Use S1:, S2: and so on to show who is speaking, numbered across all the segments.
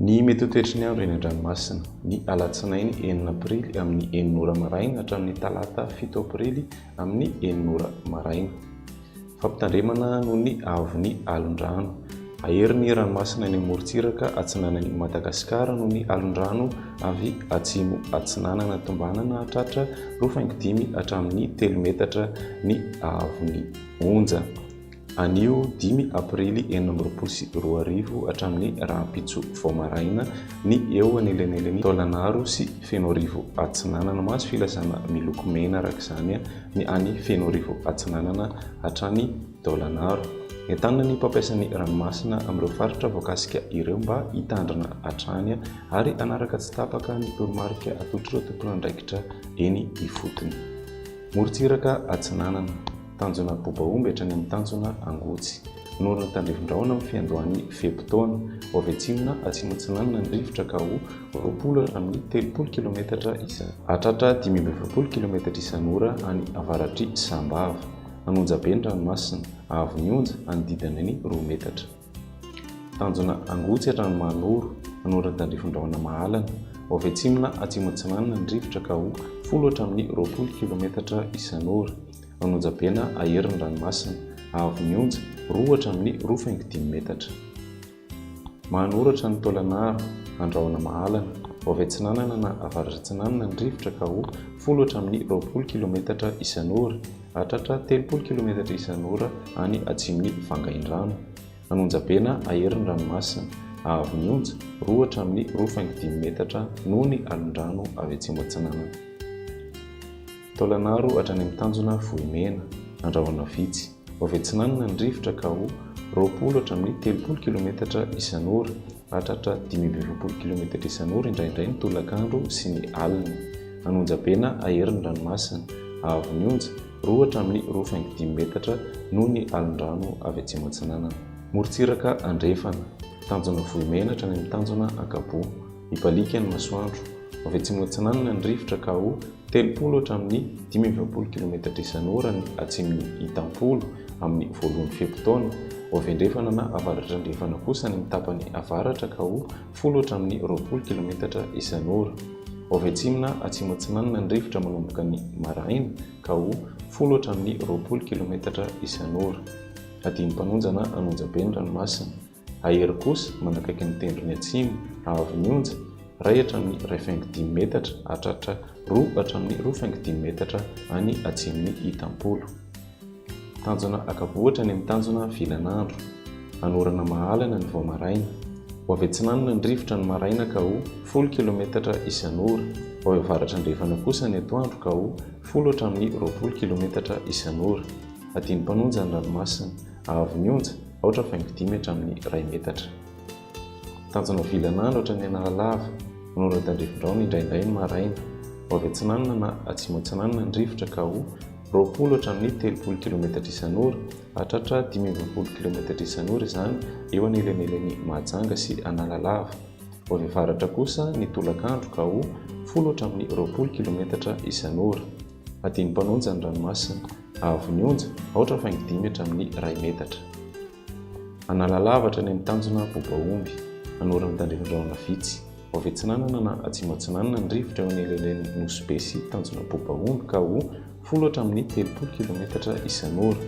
S1: Ny mety ho toetry ny andro eny an-dranomasina, ny alatsinainy enina aprily amin'ny enina ora maraina hatramin'ny talata fito aprily amin'ny enina ora maraina. Fampitandremana noho ny haavon'ny alon-drano. Hahery ny ranomasina eny amorontsiraka atsinanan'i Madagasikara noho ny alon-drano avy atsimo atsinanana tombanana hahatratra roa faingo dimy hatramin'ny telo metatra ny haavon'ny onja. Anio dimy aprily 2026 hatramin'ny rahampitso vao maraina ny eo anelanelan'i Taolagnaro sy Fenoarivo Atsinanana. Mahazo filazana miloko mena araka izany ny any Fenoarivo Atsinanana hatrany Taolagnaro. Entanina ny mpampiasa ny ranomasina amin'ireo faritra voakasika ireo mba hitandrina hatrany ary hanaraka tsy tapaka ny toromarika atolotr'ireo tompon'andraikitra eny ifotony. Morontsiraka Atsinanana, tanjona Bobaomby hatrany amin'ny tanjona Angotsy. Norina tandrifin-drahona amin'ny fiandohan'ny fe-potoana. Ho avy atsimo na atsimo atsinanana ny rivotra ka ho 20 hatramin'ny 30 kilometatra isa. Hahatratra 45 kilometatra isan'ora any avaratr'i Sambava. An'Onjabe ny ranomasina, avo ny onja, hanodidina ny roa metatra. Tanjona Angotsy hatrany Mahanoro, manorina tandrifin-drahona mahalana. Ho avy atsimo na atsimo atsinanana ny rivotra ka ho folo hatramin'ny 20 kilometatra isan'ora. An'Onjabe na Ahery ny ranomasina, avo ny onja, roa hatramin'ny roa faingo dimy metatra. Mahanoro hatrany Taolagnaro, Andrahona mahalana. Ho avy atsinanana na avaratra atsinanana ny rivotra ka ho folo hatramin'ny 20 kilometatra isan'ora. Hahatratra 30 kilometatra isan'ora any atsimon'i Vangaindrano. An'Onjabe na Ahery ny ranomasina. Haavo ny onja, roa hatramin'ny roa faingo dimy metatra noho ny alon-drano avy atsimo atsinanana. Taolagnaro hatrany amin'ny tanjona Vohimena, Andrahona vitsy. Ho avy atsinanana ny rivotra ka ho 20 hatramin'ny 30 kilometatra isan'ora. Hahatratra 45 kilometatra isan'ora indraindray ny tolakandro sy ny alina. An'Onjabe na Ahery ny ranomasina. Haavo ny onja, roa hatramin'ny roa faingo dimy metatra noho ny alon-drano avy atsimo atsinanana. Morontsiraka andrefana, tanjona Vohimena hatrany amin'ny tanjona Ankaboa. Mibaliaka ny masoandro. Avy atsimo atsinanana ny rivotra ka ho 30 hatramin'ny 45 kilometatra isan'ora ny atsimon'i Itampolo amin'ny voalohan'ny fe-potoana. Ho avy andrefana na avaratra andrefana kosa ny tapany avaratra ka ho folo hatramin'ny 20 kilometatra isan'ora. Ho avy atsimo na atsimo atsinanana ny rivotra manomboka ny maraina ka ho folo hatramin'ny 20 kilometatra isan'ora. Adin'ny-mpanonja na an'onjabe ny ranomasina. Ahery kosa, manakaiky ny tendrony atsimo, haavo ny onja, iray hatramin'ny iray faingo dimy metatra hahatratra roa hatramin'ny roa faingo dimy metatra any atsimon'i Itampolo. Tanjona Ankabohitra any amin'ny tanjona Vilanandro. Anorana mahalana ny vao maraina. Ho avy atsinanana ny rivotra ny maraina ka ho folo kilometatra isan'ora. Ho avy avaratra andrefana kosa ny atoandro ka ho folo hatramin'ny 20 kilometatra isan'ora. Adin'ny mpanonja ny ranomasina. Haavo ny onja, aotra faingo dimy hatramin'ny iray metatra. Tanjona Vilanandro hatrany Analalava. Manorana tandrifin-drahona indraindray ny maraina. Ho avy atsinanana na atsimo atsinanana ny rivotra ka ho 20 hatramin'ny 30 kilometatra isan'ora, hahatratra 45 kilometatra isan'ora izany eo anelanelan'i Mahajanga sy Analalava. Ho avy avaratra kosa ny tolakandro ka ho folo hatramin'ny 20 kilometatra isan'ora. Adin'ny mpanonja ny ranomasina. Haavo ny onja, aotra faingo dimy hatramin'ny iray metatra. Analalava hatrany amin'ny tanjona Bobaomby. Anorana tandrifin-drahona vitsy. Ho avy atsinanana na atsimo atsinanana ny rivotra eo anelanelan'i Nosy Be sy tanjona Bobaomby ka ho folo hatramin'ny 30 kilometatra isan'ora.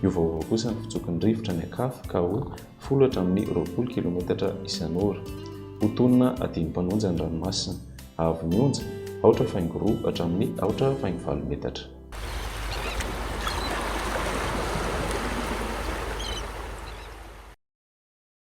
S1: Hiovaova kosa ny fitsoky ny rivotra any an-kafa ka ho folo hatramin'ny 20 kilometatra isan'ora. Ho tonina adin'ny mpanonja ny ranomasina. Haavo ny onja, aotra faingo roa hatramin'ny aotra faingo valo metatra.